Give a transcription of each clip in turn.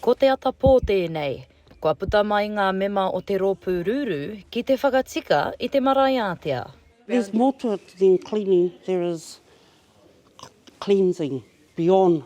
Ko te ata pō tēnei. Kua puta mai ngā mema o te rōpū rūrū ki te whakatika i te marae ātea. There's more to it than cleaning, there is cleansing beyond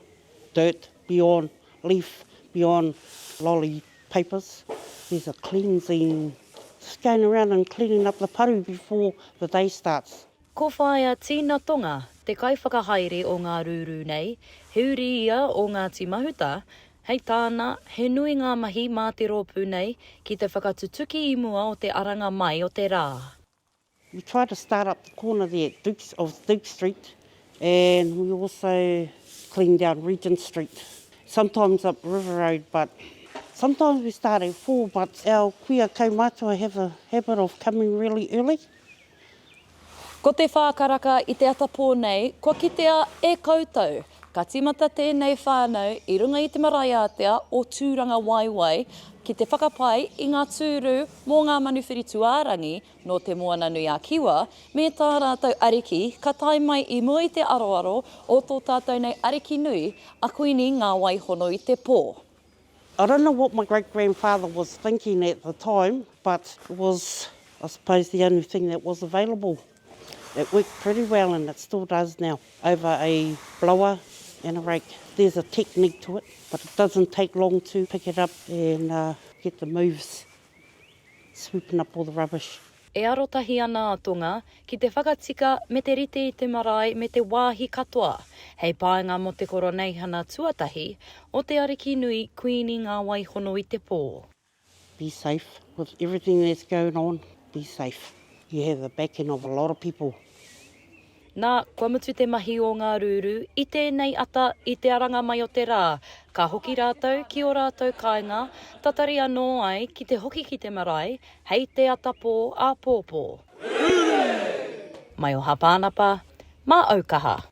dirt, beyond leaf, beyond lolly papers. There's a cleansing, just going around and cleaning up the paru before the day starts. Ko Whaea Tina Tonga te kaiwhakahaere o ngā rūrū nei, he uri ia o Ngāti Mahuta, hei tāna, he nui ngā mahi mā te rōpū nei ki te whakatutuki i mua o te aranga mai o te rā. We try to start up the corner there at Duke, of Duke Street and we also clean down Regent Street, sometimes up River Road but sometimes we start at four but our kuia kaumātua have a habit of coming really early. Ko te whā karaka i te ata pō nei, kua kitea e koutou. Ka tīmata tēnei whānau i runga i te marae ātea o Tūrangawaewae ki te whakapai i ngā tūru mō ngā manuwhiri tūārangi nō Te Moananui-a-Kiwa me tā rātou ariki ka tae mai i mua i te aroaro o tō tātou nei ariki nui a Kuini Ngā-wai-hono-i-te-pō. I don't know what my great grandfather was thinking at the time but it was I suppose the only thing that was available. It worked pretty well and it still does now over a blower and a rake. There's a technique to it but it doesn't take long to pick it up and uh, get the moves sweeping up all the rubbish. E arotahi ana a Tonga ki te whakatika me te rite i te marae me te wāhi katoa hei painga mō te koroneihana tuatahi o te Ariki nui Kuini Ngā-wai-hono-i-te-pō. Be safe with everything that's going on, be safe. You have the backing of a lot of people. Nā, kua mutu te mahi o ngā rūrū i tēnei ata i te aranga mai o te rā, ka hoki rātou ki ō rātou kāinga, tatari anō ai ki te hoki ki te marae hei te ata pō āpōpō. Rūrū! Maioha Pānapa, mā Aukaha.